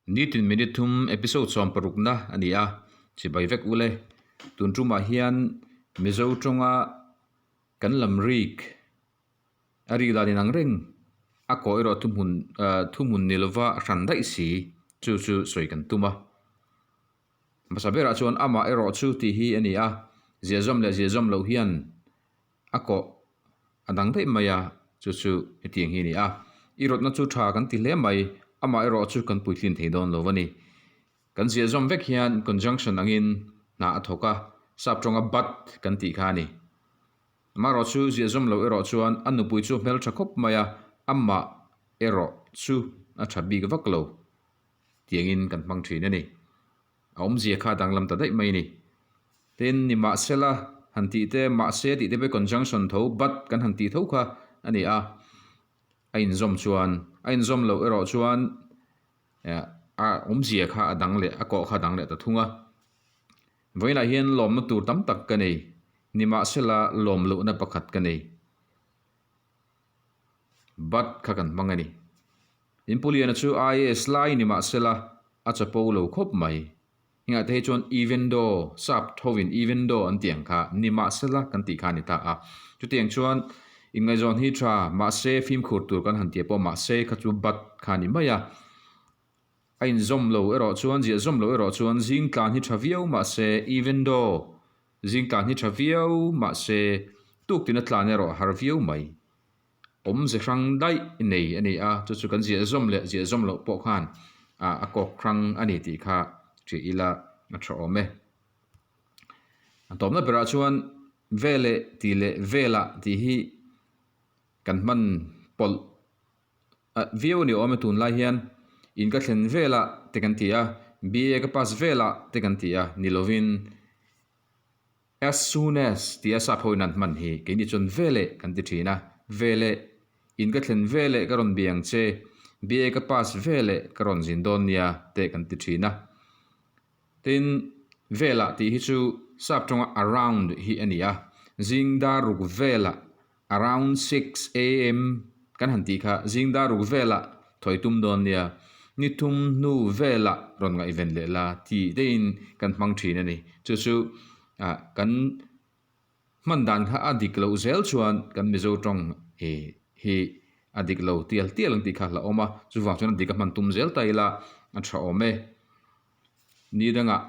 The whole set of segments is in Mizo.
Nitin minute thum episode sawmparukna a ni a, chibai vek ule. Tun tumah hian Mizo tawnga kan lam rik a rik dan inang reng a kawh erawh thuhmun thuhmun ni lova hran daih si chu chu sawi kan tum a. Hmasa berah chuan amah erawh chu tih hi a ni a, ziahzawm leh ziahzawm loh hian a kawh a dang daih mai a, chu chu hetiang hi a ni a. I rawtna chu tha kan ti hle mai, amah erawh chu kan puitlin thei dawn lo a ni. Kan ziahzawm vek hian conjunction angin hna a thawk a, sap tawnga but kan tih kha a ni. Amaherawh chu ziahzawm loh erawh chuan a nupui chu a hmeltha khawp mai a, amah erawh chu a tha bik vak lo tiangin kan hmang thin a ni. A awmzia kha a danglam ta daih mai a ni. Tin, nimahsela han tih te, mahse tih te pawh hi conjunction tho, but kan han tih tho kha a ni a. A inzawm chuan, a inzawm loh erawh chuan a awmzia kha a dang leh, a kawh kha a dang leh ta thung a. Vawiinah hian lawmna tur tam tak ka nei, nimahsela lawm lohna pakhat ka nei. But kha kan hmang a ni. Inpuliana chu IAS lai ni mahsela a chapo lo khawp mai. Hengah te hi chuan even though, sap thovin even though an tih ang kha ni mahsela kan tih kha a ni ta a. Chutiang chuan inngaihzawn hi tha mahse fimkhur tur kan han tih pawh mahse kha chu but kha a ni mai a. A inzawm lo erawh chuan ziahzawm lo erawh chuan zing tlan hi tha viau mahse even though zing tlan hi tha viau mahse tuktin a tlan erawh a har viau mai. Awmze hrang daih nei a ni a, chu chu kan ziahzawm leh ziahzawm loh pawh khan a kawk hrang a ni tih kha ṭih ila a ṭha awm e. A tawpna berah chuan veleh tih leh velah tih hi kan hman pawlh viau a ni awm e tunlai hian in ka thlen velah te kan ti a, BA ka pass velah te kan ti a ni lovin. As soon as tia sap ho in an hman hi keini chuan veleh kan ti thin a, veleh in ka thlen veleh ka rawn biang che, BA ka pass veleh ka rawn zin dawn nia te kan ti thin a. Tin, velah tih hi chu sap tawnga around hi a ni a, zing dar ruk velah Around 6 am kan han tih kha zing dar ruk velah thawi tum dawn nia, ni thum hnu velah rawn ngaihven leh la tih deihin kan hmang thin a ni. Chu chu ah kan hman dan kha a dik loh zel chuan kan Mizo tawng hi a dik lo tial tial ang tih kha a hlauhawm a, chuvang chuan a dik a hman tum zel ta ila a tha awm e. Ni dangah.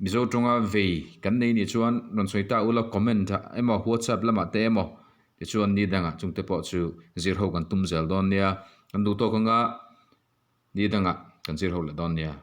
Mizo tawnga vei kan nei nih chuan rawn sawi ta ula comment ah emaw whatsapp lamah te emaw tichuan ni dangah chungte pawh chu zir ho kan tum zel dawn nia kan duh tawk anga ni dangah kan zir ho leh dawn nia.